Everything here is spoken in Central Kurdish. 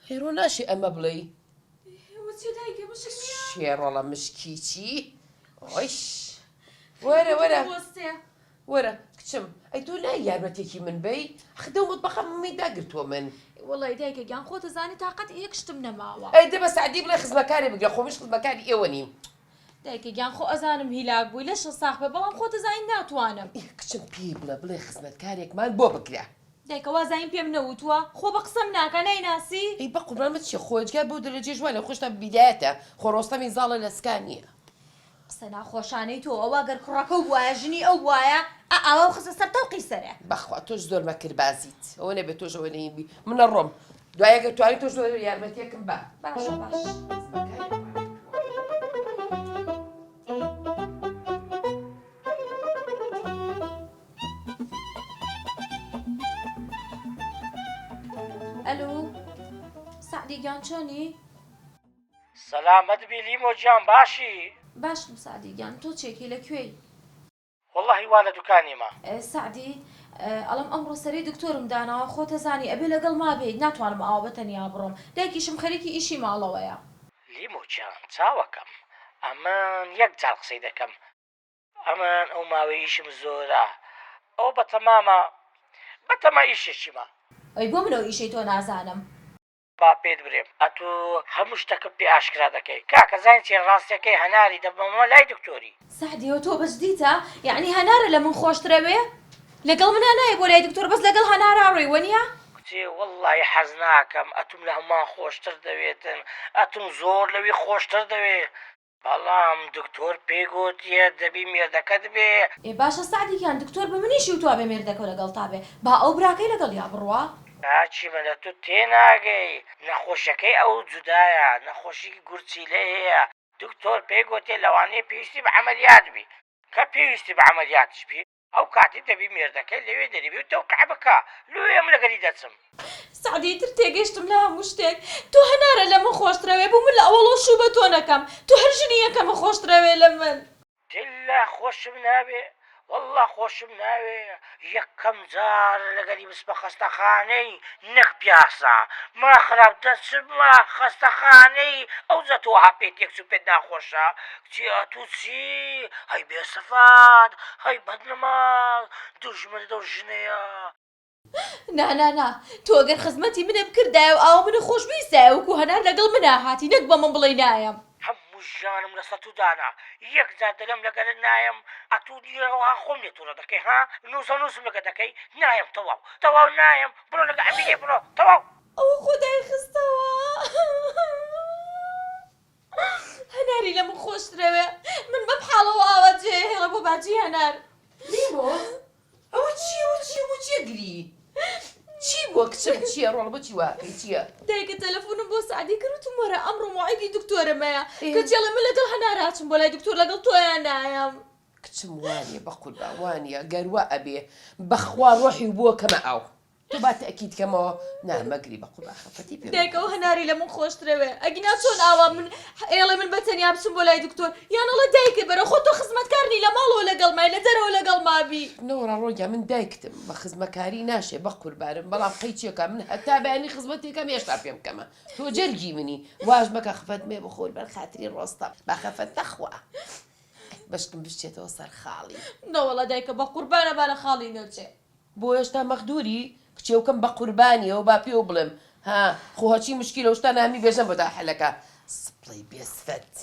ئەی ڕۆ ناشێ ئەمە بڵێی. ئەوە چیە دایکە مشک نییە؟ چیە ڕۆڵە مشکی چی؟ ئۆیش وەرە وەرە وەرە کچم ئەی تۆ نای یارمەتێکی من بەی ئەخ دەو مەتبەخە ممی داگرتووە من. وەڵای دایکە گیان خۆتەزانی تاقەتی یەک شتم نەماوە. ئەی دە بە سەعدی بڵێ خزمەکارێ بگرە خۆ منیش خزمەکاری ئێوە نیم. دایکە گیان خۆ ئەزانم هیلاک بووی لەشت ساخ بێ بەڵام خۆتەزانی ناتوانم. ئێ کچم پێی بڵێ بڵێ خزمەتکارێکمان بۆ بگرە. دایکە وازانیم پێم نەوتووە خۆ بە قسەم ناکا نایناسی؟ ئەی بەقوربان مە چیە خۆ ئێجگار بەو دەرەجەیەش وانە خۆشتا بیدایەتە خۆ ڕۆستەمی زاڵە لە سکا نیە. قسە ناخۆشانەی تۆ ئەوە گەر کوڕەکەو بوایە ژنی ئەو بوایە ئا ئاواو خستە سەر تەوقی سەرێ. بەخوا تۆش زۆر مەکربازیت ئەوە نەبێ تۆش ئەوە نەی بی من ئەڕۆم دوای ئەگەر توانی تۆش وەرە یارمەتیەکم بە. باشە باش. ئەلو سەعدی گیان چۆنی؟ سەلامەت بی لیمۆ گیان باشی؟ باشم سەعدی گیان تۆ چێکی لە کوێی؟ وەڵاهی وا لە دوکانیمە. سەعدی ئەڵێم ئەمڕۆ سەرەی دکتۆرم داناوە خۆتەزانی ئەبێ لەگەڵما بێیت ناتوانم ئاوا بە تەنیا بڕۆم دایکیشم خەریکی ئیشی ماڵەوەیە. لیمۆ گیان چاوەکەم ئەمن یەک جار قسەی دەکەم ئەمن ئەو ماوەی ئیشم زۆرە ئەوە بەتەمامە بەتەما ئیشێکیمە. ئەی بۆ من ئەو ئیشەی تۆ نازانم. با پێت برێم ئەتوو هەموو شتەکە پێ ئاشکرا دەکەی کاکە زانی چیە ڕاستیەکەی هەناری دەبەمەوە لای دکتۆری. سەعدی ئەوە تۆ بەجدیتە یەعنی هەنارە لە من خۆشترەوێ لەگەڵ منا نایەی بۆ لای دکتۆر بەس لەگەڵ هەنارا ڕۆی وەنیە؟ کچێ وەڵڵاهی حەز ناکەم ئەتوم لە هەمووان خۆشتر دەوێتن ئەتوم زۆر لەوی خۆشتر دەوێ بەڵام دکتۆر پێی گۆتیە دەبی مێردەکەت بێ. ئێ باشە سەعدی گیان دکتۆر بە منیشی وتوە بێ مێردەکەو لەگەڵتا بێ با ئەو براکەی لەگەڵیا بڕوا. کاکی من لە تو تێناگەی نەخۆشیەکەی ئەو جودایە نەخۆشی گورچیلەی هەیە دکتۆر پێی گۆتیە لەوانەیە پێویستی بە عەمەلیات بی کە پێویستی بە عەمەلیاتیش بی ئەو کاتی دەبی مێردەکەی لەوێ دەری بی و تەوقیع بکا لۆیە من لەگەلی دەچم. سەعدی ئیتر تێگەشتم لە هەموو شتێک تۆ هەنارە لە من خۆشترەوێ بوو من لە ئەوەڵۆ شوو بە تۆ نەکەم تۆ هەر ژنی یەکەمە خۆشترەوێ لە من. تللە خۆشم ناوێ وەڵڵا خۆشم ناوێ یەکەم جار لەگەلی بچمە خەستەخانەی نەک پیاسە ما خراپ دەچمە خەستەخانەی ئەوجا تۆ وەها پێت تێکچوو پێت ناخۆشە کچی ئەتوو چی هەی بێ سفات هەی بەد نماز دوژمنت ئەو ژنەیە. نا نا نا تۆ گەر خزمەتی منێ بکردایە و ئاوا منە خۆش بویستایە وەکو هەنار لەگەڵ منا هاتی نەک بە من بڵێی نایەم. هەموو ژیانم لەسەر تو دانا یەک جار دەلێم لەگەلت نایەم ئەتوو دیرە وەها خۆم لێ توڕە دەکەی ها نوسە نوسم لەگە دەکەی نایەم تەواو تەواو نایەم بڕۆ لەگە ئەمینێ بڕۆ تەواو. ئەوە خۆ دایخستەوە. هەناری لە من خۆشترەوێ من بەم حاڵەوە ئاوا جێ هێڵە بۆ باجی هەنار. لیمۆ ئەوە چیە ئەوە چیە بۆ چیە گری چی بووە کچم چیە ڕۆڵە بۆچی واکەی چیە؟ دایکە تەلەفونم بۆ سەعدی کرد وتم وەرە ئەمڕۆ مەوعیدی دکتۆرم هەیە کەچی ئەڵێ من لەگەڵ هەنار ئەچم بۆ لای دکتۆر لەگەڵ تۆیا نایەم. کچم وانیە بەقوربان وانیە گەر وا ئەبێ بەخوا ڕۆحی بووە کەمە ئاو. تۆ با تەئکید کەمەوە نا مەگری بەقوربان خەفەتی پێ دایکە ئەو هەناری لە من خۆشترەوێ ئەگینا چۆن ئاوا من ئێڵێ من بە تەنیا بچم بۆ لای دکتۆر یان ئەڵێ دایکت بەرە خۆ تۆ خزمەتکار نی لە ماڵەوە لەگەڵمای لە دەرەوە لەگەڵما بی. نەوەڕا ڕۆگیا من دایکتم بە خزمەکاری ناشێ بەقوربانم بەڵام قەیچێکە من هەتا بەیانی خزمەتێکەم هێشتا پێم کەمە تۆ جەرگی منی واش مەکە خفەت مێ بخۆ لەبەر خاتری ڕۆستەم با خەفەت نەخوا بەشکم بشچێتەوە سەر خاڵی. نەوەڵا دایکە بەقوربانە با لە خاڵی نەچێ. بۆ هێشتا مەغدوری؟ کچێوکەم بەقوربانیەوە با پێو بڵێم ها خۆ هەرچی مشکیلەو شتانە هەمی بێژەم بۆ تا حەلەکە سپڵەی بێ سفەت.